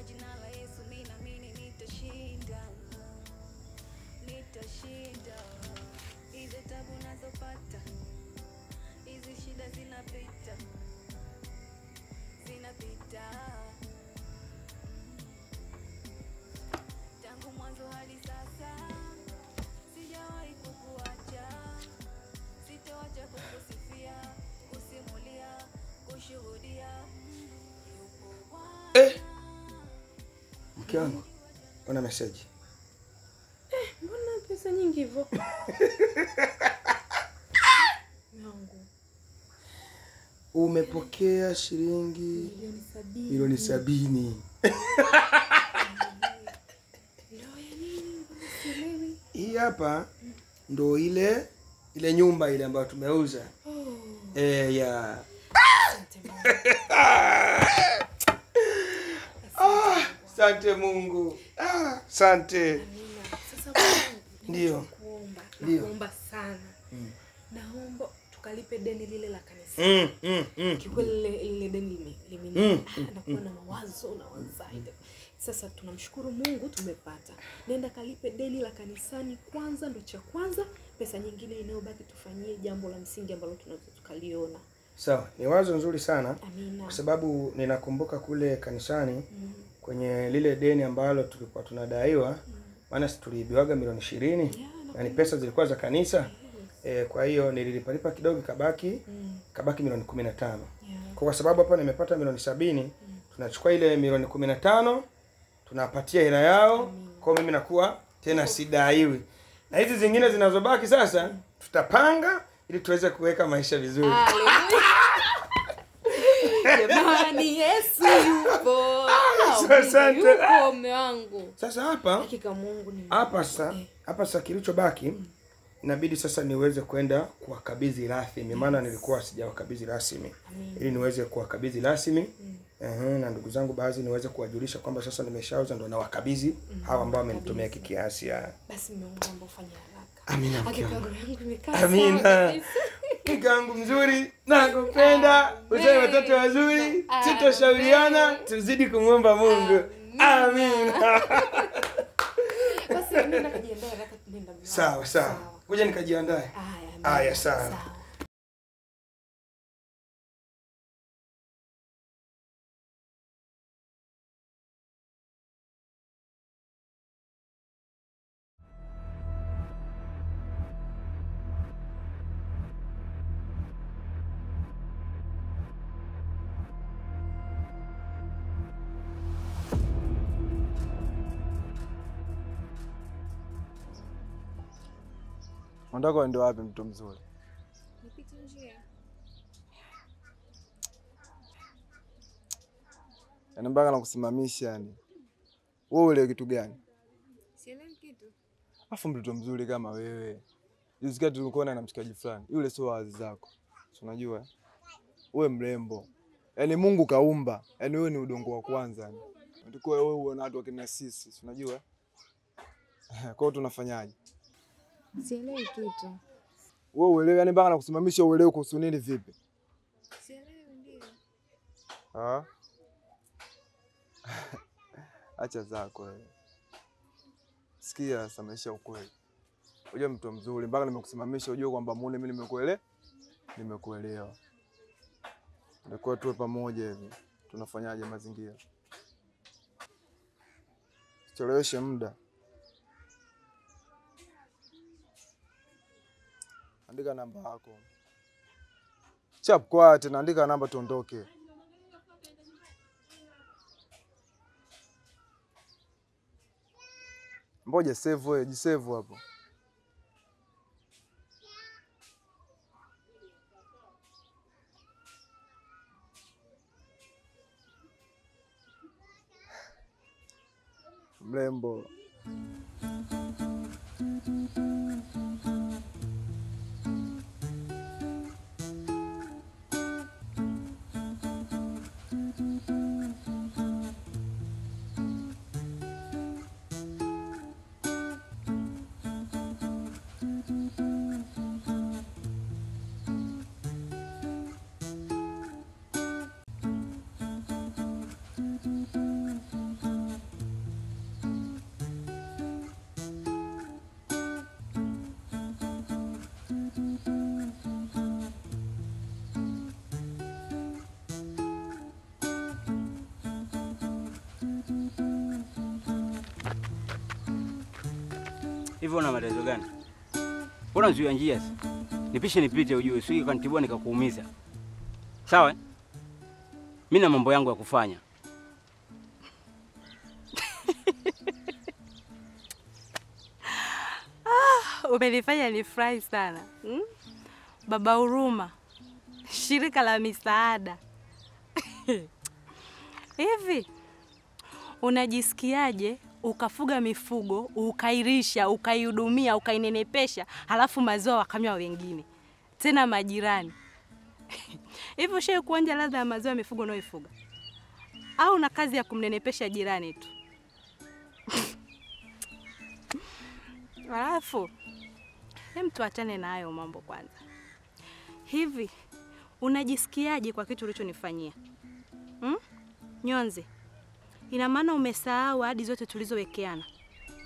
jina la Yesu mimi naamini nitashinda. Nitashinda. Hizo tabu nazopata, hizi shida zinapita. Zinapita. Tangu mwanzo hadi sasa sijawahi kukuacha. Sitoacha kukusifia, kusimulia, kushuhudia. Mke wangu, una message. Mbona pesa nyingi hivyo? Mungu. Umepokea shilingi milioni 70. Hii hapa ndo ile nyumba ile ambayo tumeuza. Oh. Ya. Asante Mungu. Asante. Sasa ndio. Nakuomba sana. Naomba tukalipe deni lile la kanisa. Kikweli lile deni limeni nakuwa na mawazo na anxiety. Sasa tunamshukuru Mungu tumepata. Nenda kalipe deni la kanisani kwanza, ndo cha kwanza, pesa nyingine inayobaki tufanyie jambo la msingi ambalo tunaweza tukaliona. Sawa, ni wazo nzuri sana. Amina. Kwa sababu ninakumbuka kule kanisani kwenye lile deni ambalo tulikuwa tunadaiwa, maana si tuliibiwaga milioni 20, na ni pesa zilikuwa za kanisa. Kwa hiyo nililipalipa kidogo kabaki kabaki milioni 15. Kwa sababu hapa nimepata milioni 70, tunachukua ile milioni 15 tunapatia hela yao. Kwa mimi nakuwa tena sidaiwi. Na hizi zingine zinazobaki sasa tutapanga ili tuweze kuweka maisha vizuri. Jamani, Yesu yupo. Asante. Yupo mume wangu. Sasa hapa hakika Mungu ni hapa sasa, hapa sasa kilichobaki inabidi sasa niweze kwenda kuwakabidhi rasmi, maana nilikuwa sijawakabidhi rasmi. Ili niweze kuwakabidhi rasmi na ndugu zangu baadhi niweze kuwajulisha kwamba sasa nimeshauza, ndo nawakabidhi hawa ambao wamenitumia kiasi. Basi mume wangu, naomba ufanye haraka. Amina. Amina. Mke wangu mzuri, nakupenda, uzae watoto wazuri, tutoshauriana, tuzidi kumuomba Mungu. Amina. Basi mimi nikajiandae haraka tunaenda. Sawa sawa. Ngoja nikajiandae. Haya sawa. Unataka uende wapi mtu mzuri? Nipite njia. Yaani mpaka nakusimamisha yani. Wewe uelewi kitu gani? Sielewi kitu. Afu mtoto mzuri kama wewe. Juzi kati tulikuwa na mshikaji fulani. Yule sio wazi zako. Si unajua? Wewe mrembo. Yaani Mungu kaumba. Yaani wewe ni udongo wa kwanza yani. Unatakiwa wewe uone watu wakina sisi, si unajua? Kwa hiyo tunafanyaje? Sielewi kitu. Wewe uelewi yani mpaka nakusimamisha uelewe kuhusu nini vipi? Sielewi ndio. Ah. Acha zako wewe. Sikia sasa maisha ukweli. Unajua mtu mzuri mpaka nimekusimamisha ujue kwamba muone mimi nimekuelewa. Nimekuelewa. Ndio tuwe pamoja hivi. Tunafanyaje mazingira? Sicheleweshe muda. Andika namba yako. Chap kwa tena andika namba tuondoke. Mboja save wewe, jisave hapo. Mrembo. Hivyo una matatizo gani? Mbona unazuia njia sasa? Nipishe nipite ujue, usije kanitibua nikakuumiza. Sawa? Mimi na mambo yangu ya kufanya. Ah, umenifanya nifurahi sana. Hmm? Baba Huruma, shirika la misaada. Hivi unajisikiaje ukafuga mifugo, ukairisha, ukaihudumia, ukainenepesha, halafu maziwa wakanywa wengine, tena majirani? Hivi ushawahi kuonja ladha ya maziwa ya mifugo unayoifuga? Au una kazi ya kumnenepesha jirani tu? Halafu hem, tuachane na hayo mambo kwanza. Hivi unajisikiaje kwa kitu ulichonifanyia? Hmm? Nyonze, ina maana umesahau ahadi zote tulizowekeana?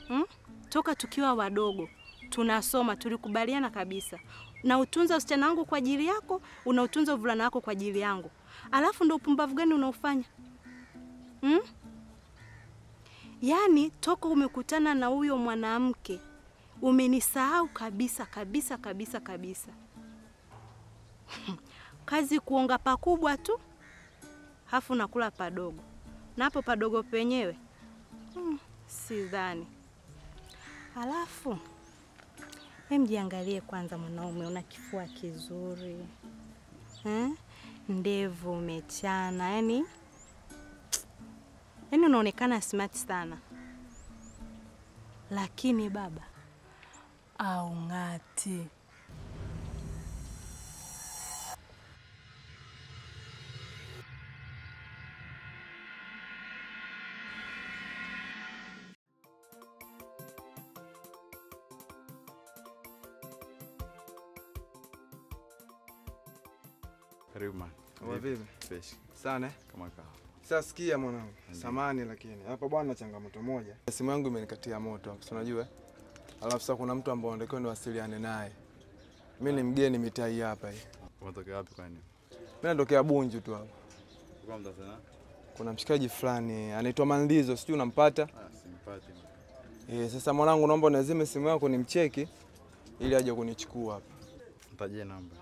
Hmm? Toka tukiwa wadogo tunasoma, tulikubaliana kabisa. Na utunza usichana wangu kwa ajili yako, unautunza uvulana wako kwa ajili yangu. Alafu ndio upumbavu gani unaofanya? Hmm? Yaani toka umekutana na huyo mwanamke umenisahau kabisa kabisa kabisa kabisa. Kazi kuonga pakubwa tu, hafu nakula padogo. Na hapo padogo penyewe sidhani. Alafu mjiangalie kwanza mwanaume, una kifua kizuri. Ndevu umechana, yani unaonekana smart sana. Lakini baba aungati. Karibu man. Vipi? Fresh. Sana? Kama kawa. Sasa sikia mwanangu, samani lakini hapa bwana changamoto moja. Simu yangu imenikatia moto hapo, unajua? Alafu sasa kuna mtu ambaye anatakiwa niwasiliane naye. Mimi ni mgeni mitaa hii hapa hii. Unatokea wapi kwani? Mimi natokea Bunju tu hapa. Kwa mtazana? Kuna mshikaji fulani anaitwa Manlizo, sijui unampata? Ah, simpati. Sasa mwanangu naomba unazime simu yako nimcheki ili aje kunichukua hapa. Mtajie namba.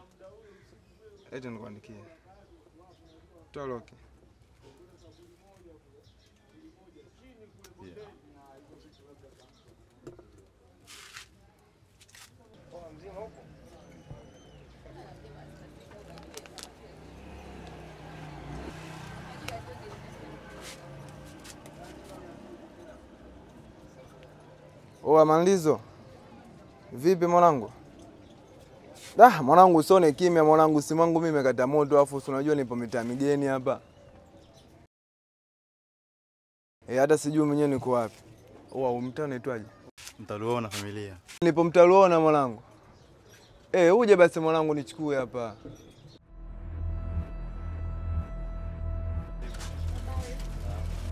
Eti nikuandikie. Toloke. Yeah. Oa Manlizo. Vipi mwanangu? Dah, mwanangu usione kimya mwanangu, simu yangu mimi imekata moto afu unajua nipo mitaa migeni hapa. Hata sijui mwenyewe niko wapi. Oa, mtaa unaitwaje? Mtaluona familia. Nipo Mtaluona mwanangu. Uje basi mwanangu nichukue hapa.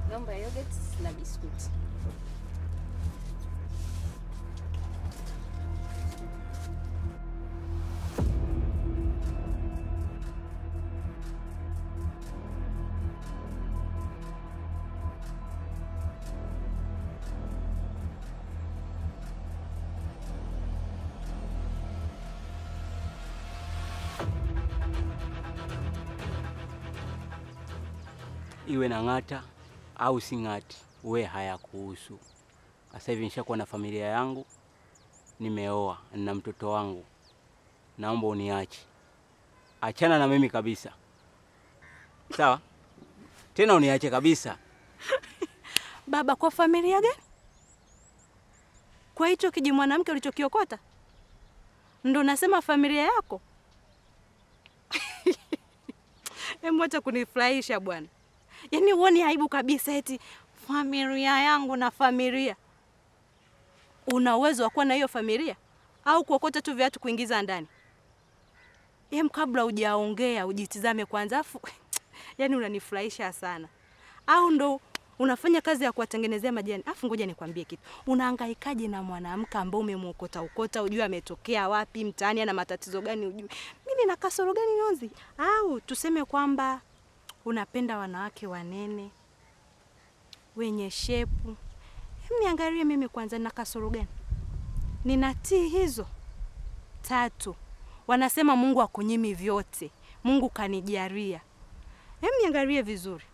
Naomba yogurt na biskuti. Iwe na ng'ata au si ng'ati, we hayakuhusu. Sasa hivi nishakuwa na familia yangu, nimeoa na mtoto wangu. Naomba uniache. Achana na mimi kabisa. Sawa? Tena uniache kabisa. Baba, kwa familia gani? Kwa hicho kijimwanamke ulichokiokota? Ndo nasema familia yako? Hebu acha kunifurahisha bwana. Yaani huoni aibu kabisa eti familia yangu na familia. Una uwezo wa kuwa na hiyo familia au kuokota tu viatu kuingiza ndani? Hem, kabla hujaongea ujitizame kwanza afu yaani unanifurahisha sana. Au ndo unafanya kazi ya kuwatengenezea majani. Afu ngoja nikwambie kitu. Unahangaikaje na mwanamke ambaye umemuokota ukota, hujui ametokea wapi mtaani, ana matatizo gani hujui. Mimi na kasoro gani Nyonzi? Au tuseme kwamba unapenda wanawake wanene, wenye shepu. Hem, niangalie mimi kwanza na kasoro gani? Nina tii hizo 3. Wanasema Mungu akunyimi vyote. Mungu kanijalia. Hem, niangalie vizuri.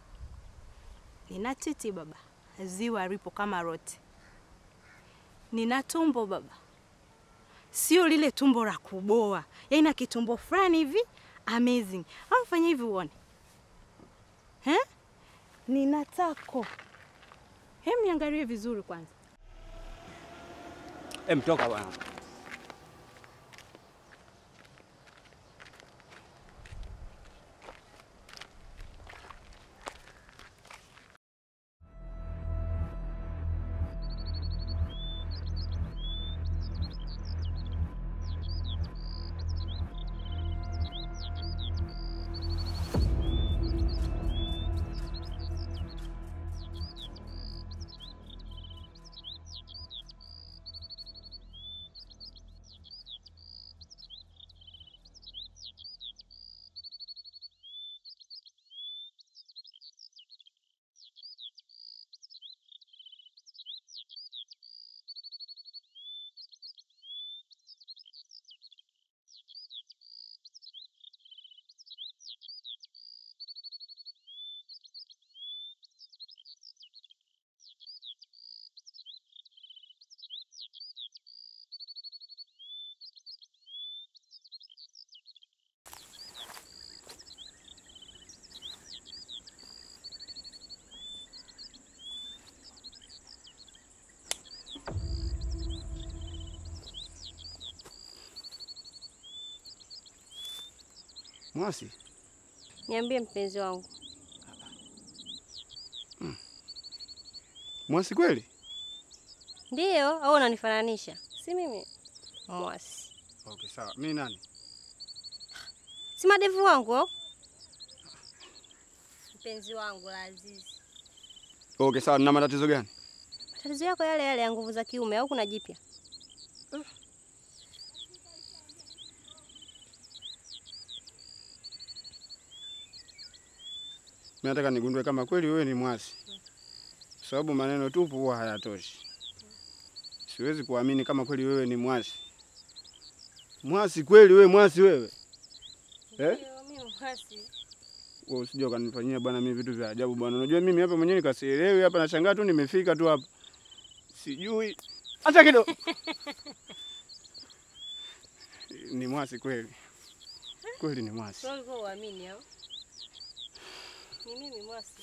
Nina titi baba, ziwa lipo kama rote. Nina tumbo baba, sio lile tumbo la kuboa. Yaani na kitumbo fulani hivi amazing. Au fanya hivi uone. He? Nina tako. Hem, niangalie vizuri kwanza. Hem, toka bwana. Mwasi? Niambie mpenzi wangu. Mwasi kweli? Ndiyo, au unanifananisha? Si mimi Mwasi. Okay, sawa. Mimi nani? Si madevu wangu au? Mpenzi wangu la Azizi. Okay, sawa. Nina matatizo gani? Matatizo yako yale yale ya nguvu za kiume au kuna jipya? Mimi nataka nigundue kama kweli wewe ni Mwasi. Sababu maneno tupu huwa hayatoshi. Siwezi kuamini kama kweli wewe ni Mwasi. Mwasi kweli wewe, Mwasi wewe? Eh? Mimi Mwasi. Wewe usije ukanifanyia bwana mimi vitu vya ajabu bwana. Unajua mimi hapa mwenyewe nikasielewi hapa, nashangaa tu nimefika tu hapa. Sijui hata kidogo. Ni Mwasi kweli. Kweli ni Mwasi. Wewe ulikuwa uamini au? Ni mimi Mwasi.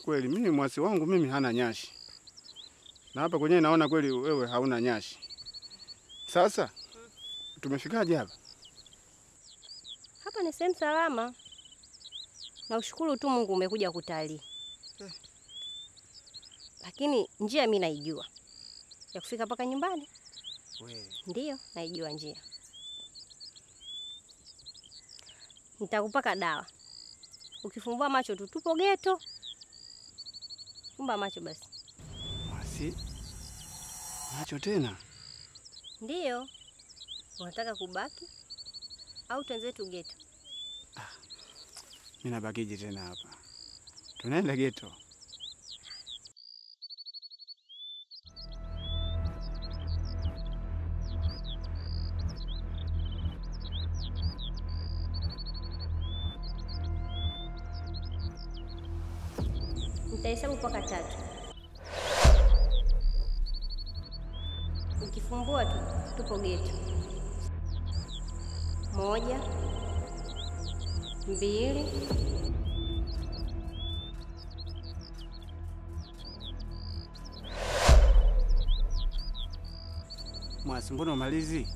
Kweli mimi Mwasi wangu mimi hana nyashi. Na hapa kwenyewe naona kweli wewe hauna nyashi. Sasa tumefikaje hapa? Hapa ni sehemu salama. Na ushukuru tu Mungu umekuja kutalii. Lakini njia mimi naijua. Ya kufika mpaka nyumbani. Wewe. Ndiyo, naijua njia. Nitakupaka dawa. Ukifumbua macho tu tupo geto. Fumba macho basi. Mwasi. Macho tena? Ndiyo. Unataka kubaki au tuanze tu geto? Ah. Mimi nabakije tena hapa. Tunaenda geto. Nitahesabu mpaka 3. Ukifumbua tu tupo geto. 1 2 Mwasi, mbona umalizi?